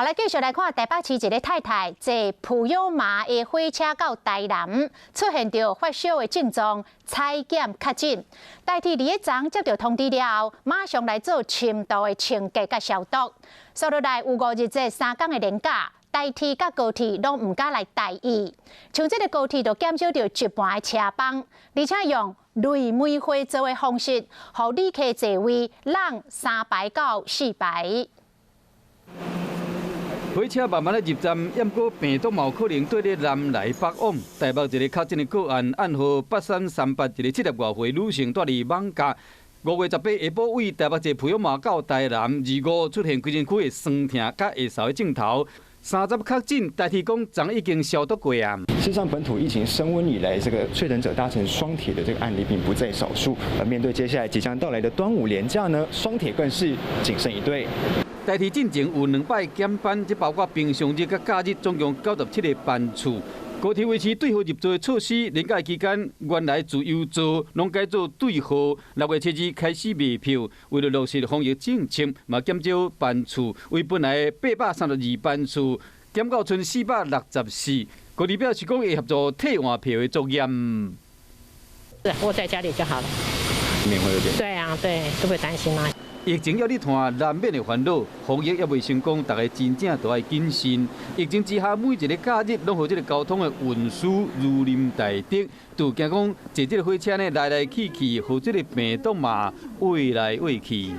來繼續來看台北市一个太太坐普悠瑪的火車到台南，出現著發燒的症狀，採檢確診。台鐵佇咧昨接著通知了後，馬上來做深度的清潔佮消毒。煞落來有五日這3工的連假，台鐵佮高鐵攏毋敢來代意。像這个高鐵就減少著一半的車班，而且用擂梅花座的方式，予旅客座位讓三排到四排。火車慢慢咧入站，毋過病毒嘛有可能綴咧南來北往。台北一个確診的個案，案號8338，一个70外歲女性，蹛佇艋舺。5月18下晡對台北坐普悠瑪到台南，25出現規身軀的酸痛佮下嗽的症頭。30確診，台鐵講昨已經消毒過啊。事實上，本土疫情升溫以來，這個確診者搭乘雙鐵的這個案例並不在少數。而面對接下來即將到來的端午連假呢，雙鐵更是謹慎以對。台鐵進前有兩擺減班，這包括平常日佮假日，總共97個班次。高鐵維持對號入座的措施，連假期間原來自由座攏改做對號。6月7日開始賣票，為了落實防疫政策，嘛減少班次，為本來832班次減到賰464。高鐵表示講會協助替換票的作業。是，窩在家裡就好了。免會有點。對啊，對，都會擔心嘛。疫情猶咧拖，難免會煩惱。防疫猶未成功，大家真正都愛謹慎。疫情之下，每一个假日攏予這个交通的運輸如臨大敵，就驚講坐這个火車呢來來去去，予這个病毒嘛穢來穢去。